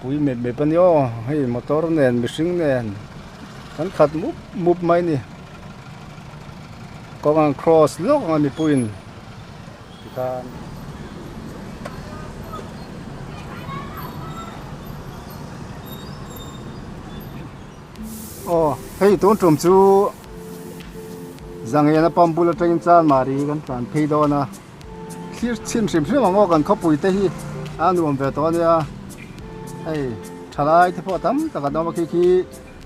Pui mep mep a ni aw hei motor nen mihring nen kan khat mup mup mai a ni kawng an cross lawk ang a mipuiin tikhan. Aw hei tun tum chu Zangliana pump bul atangin Chanmari kan tlan phei dawn a. Thlir chhin hrim hrim ang aw kan khawpui te hi a nuam ve tawh a nia hei thalai te pawh tam tak an awm a khi khi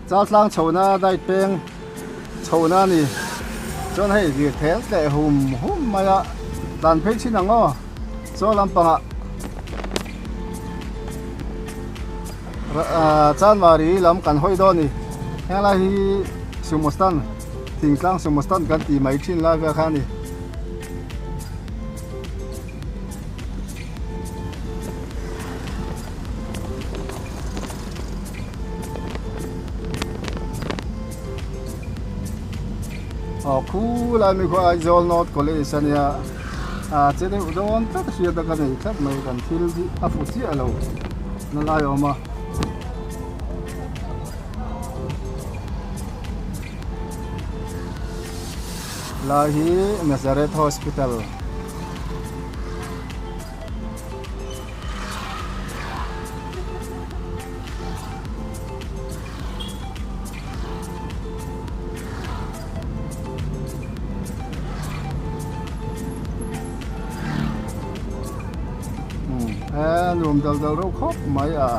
chaltlang chhohna diet peng chhohna a ni chuan hei lir thel tleh hum hum mai a tlan phei chhin ang aw chaw lampangah ah chanmari lam kan hawi dawn a ni henglai hi sumo stand thingtlang sumo stand kan tih mai thin lai vel kha a ni. Aw khulai mi khu Aizawl North College a nia a che deuh dawn tlat a hriat a ka nei tlat mai kan thil hi a fu chiah lo na lai a awm a. Lai hi Nazareth Hospital a nuam dal dal reuh khawp mai a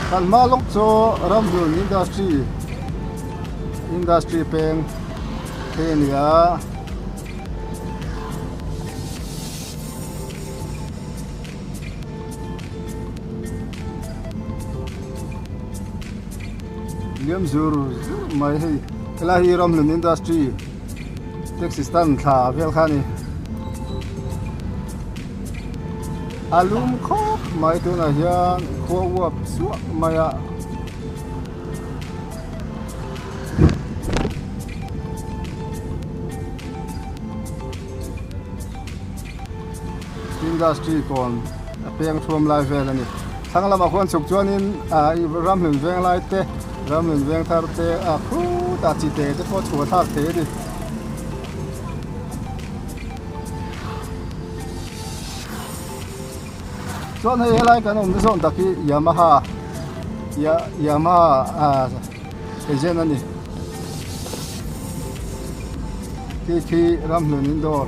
kan hma lawk chu ramhlun industry industry peng thei a ni a. Liam zur zur mai hei helai hi ramhlun industry taxi stand thla vel kha a ni a lum khawp mai tunah hian khua uap suah mai a. Industry kawn a peng thuam lai vel a ni thlang lamah khuan chhuk chuanin ah ramhlun veng lai te ramhlun veng thar te a khutah chi te te pawh chhuah thlak thei a ni. Chuan hei helai kan awmna zawn tak hi Yamaha Yamaha ah agent a ni khi khi Ramhlun indoor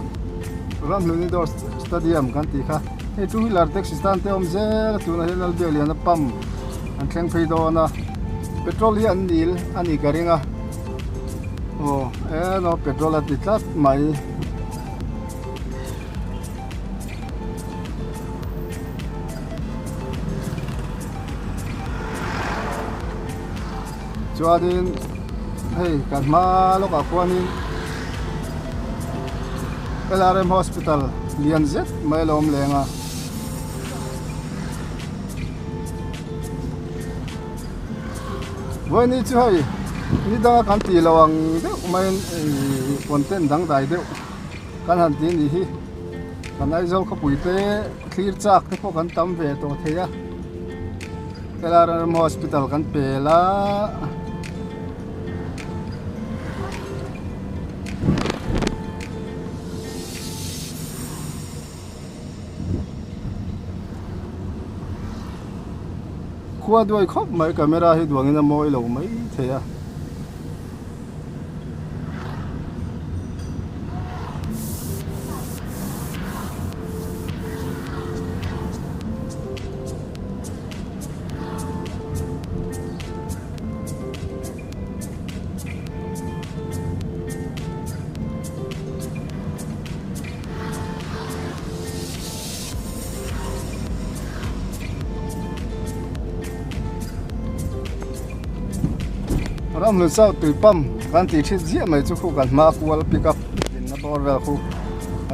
Ramhlun indoor stadium kan tih kha hei two wheeler taxi stand te a awm zel a tunah hian Lalbiakliana pump an thleng phei dawn a petrol hi an nil a nih ka ring a aw emaw petrol a ti tlat mai. Chuanin hei kan hma lawkah khuanin LRM hospital lian zet mai a lo awm leng a. Vawiin chu hei ni danga kan tih loh ang deuh maiin content dangdai deuh. Kan han ti anih hi kan Aizawl khawpui te thlir chak te pawh kan tam ve tawh thei a helai ram hospital kan pel a khua duai khawp mai camera hi duangin a mawi lo mai thei a. Ramhlun South tui pump kan tih thit ziah mai chu khu kan hma kual pick up dinna bawr vel khu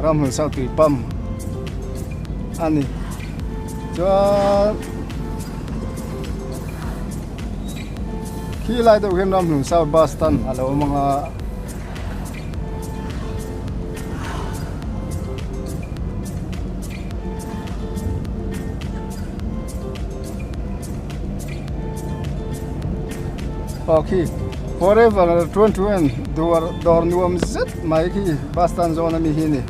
Ramhlun South tui pump a ni chuan khi lai deuh hian Ramhlun South bus stand a lo awm ang a. Aw khi forever 21 dawr dawr nuam zet mai khi bus stand zawn ami hi a ni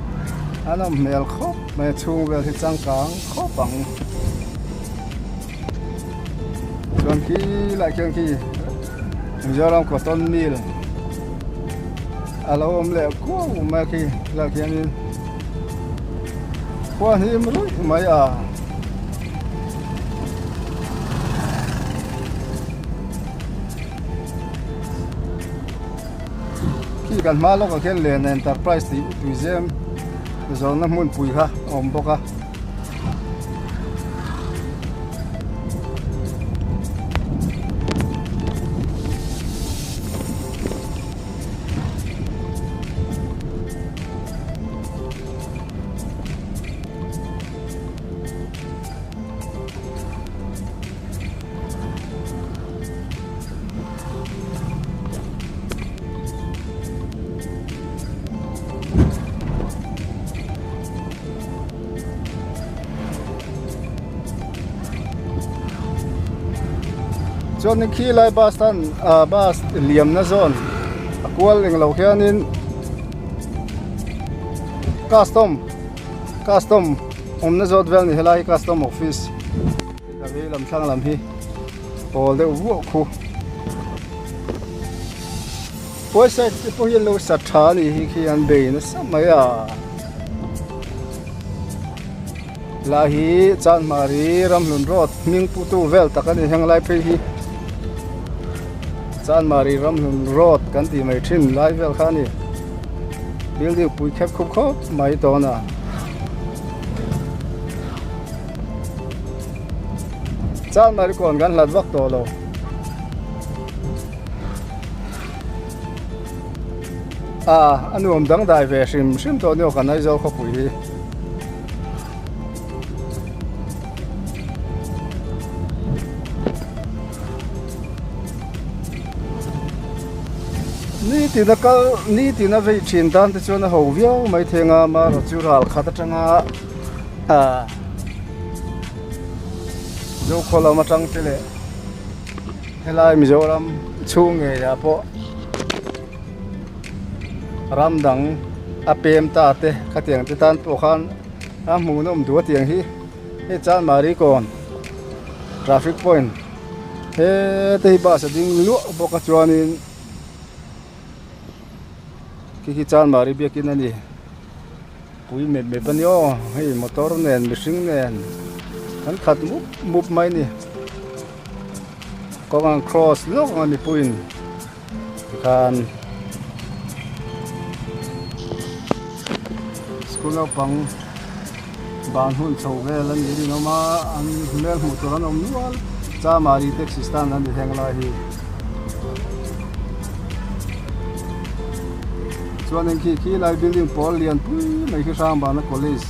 a nawm hmel khawp mai a chhung vel hi changkang khawp ang chuan khi lai khian khi Mizoram cotton mill a lo awm leh kuau mai a khi lai khianin khua hnim ruih mai a. Khi kan hma lawkah khian Len Enterprise tih tuizem zawrhna hmunpui kha a awm bawk a. Chuanin khi lai bus stand ah bus liamna zawn a kual englo khianin custom custom awmna zawt vel a ni helai hi custom office ka vei lam thlang lam hi pawl deuh vuah khu website te pawh hi an lo sa tha a nih hi khi an bei nasa mai a lai hi Chanmari Ramhlun road hming pu tu vel tak a ni heng lai phei hi Chanmari Ramhlun road kan tih mai thin lai vel kha a ni building pui khep khup khawp mai dawn a. Chanmari kawn kan hlat vak tawh lo. A a nuam dangdai ve hrim hrim tawh ni aw kan Aizawl khawpui hi. Nitin a kal nitin a vei thin tan te chuan a ho viau mai theng a marawh chu ral khat atanga ah Zokhaw lam atang te leh helai Mizoram chhung ngeiah pawh ram dang a pem ta te khatiang te tan pawh khan a hmuhnawm duh a tiang hi hei Chanmari kawn traffic point hete hi bus a ding luah bawk a chuanin khi khi Chanmari biakin a ni. Pui mep mep a ni aw hei motor nen mihring nen an khat mup mup mai a ni kawng an cross lawk ang a mipuiin tikhan school naupang ban hun chho vel a nih rinawm a an hmel hmuh tur an awm nual Chamari taxi stand a ni heng lai hi. Chuanin khi khi lai building pawl lian pui mai khi Hrangbana College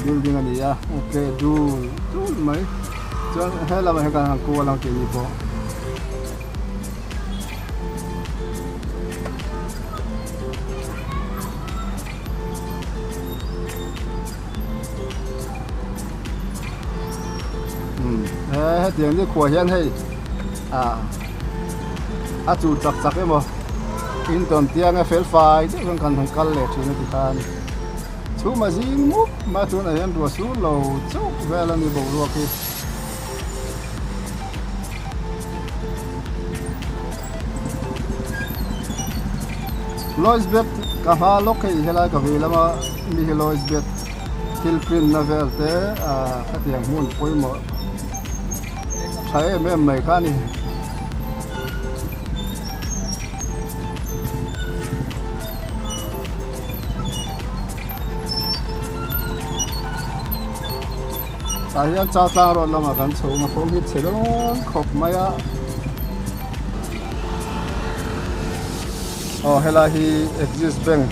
building a ni a ok dul dul mai chuan he lamah hian kan han kual ang tih ni pawh. He hetiang ni khuah hian hei ah a chu chak chak emaw in tawn tiang a fel fai deuh hian kan han kal leh thin a tikhan chhum a zing mup mai a tunah hian ruah sur lo chauh vel a ni boruak hi. Lois bet ka hma lawk hei helai ka vei lama mi hi Lois bet thil print na vel te ah khatiang hmun pawimawh tha em em mai kha a ni. Tah hian Chaltlang road lamah kan chho ang a kawng hi chhe dawn khawp mai a. Aw helai hi Axis Bank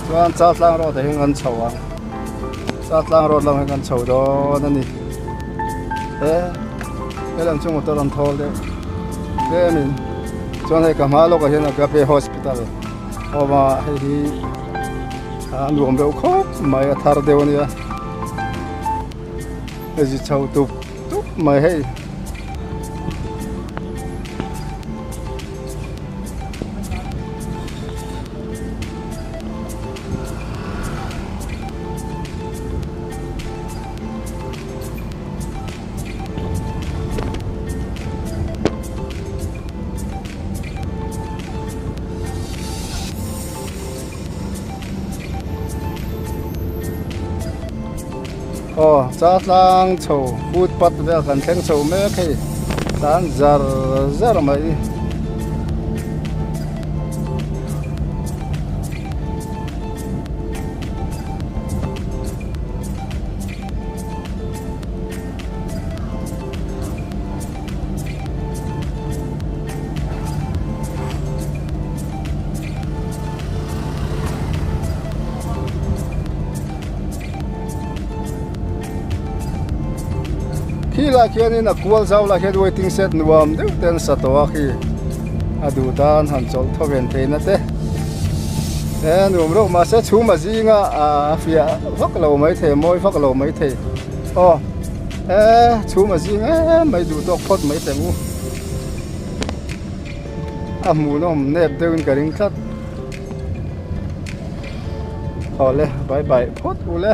chuan Chaltlang road ah hian kan chho ang Chaltlang road lamah hian kan chho dawn a ni he helam chu motor an thawl deuh tlemin chuan hei ka hma lawkah hian Agape Hospital a awm a hei hi a nuam deuh khawp mai a thar deuh a nia hei chi chho tup tup mai hei. Aw chatlang chho footpath vel kan thleng chho mek hei tlan zar zar mai. Khi lah khianin a kual zau lah khian waiting shed nuam deuh te an sa tawh a khi a duh tan han chawlh thaw ven theihna te e nuam reuh mahse chhum a zinga a fiah vak lo maithei mawi vak lo maithei aw. E chhum a zing em mai duh tawk phawt mai teh u a hmuhnawm nep deuhin ka ring tlat awle bye bye phawt u le.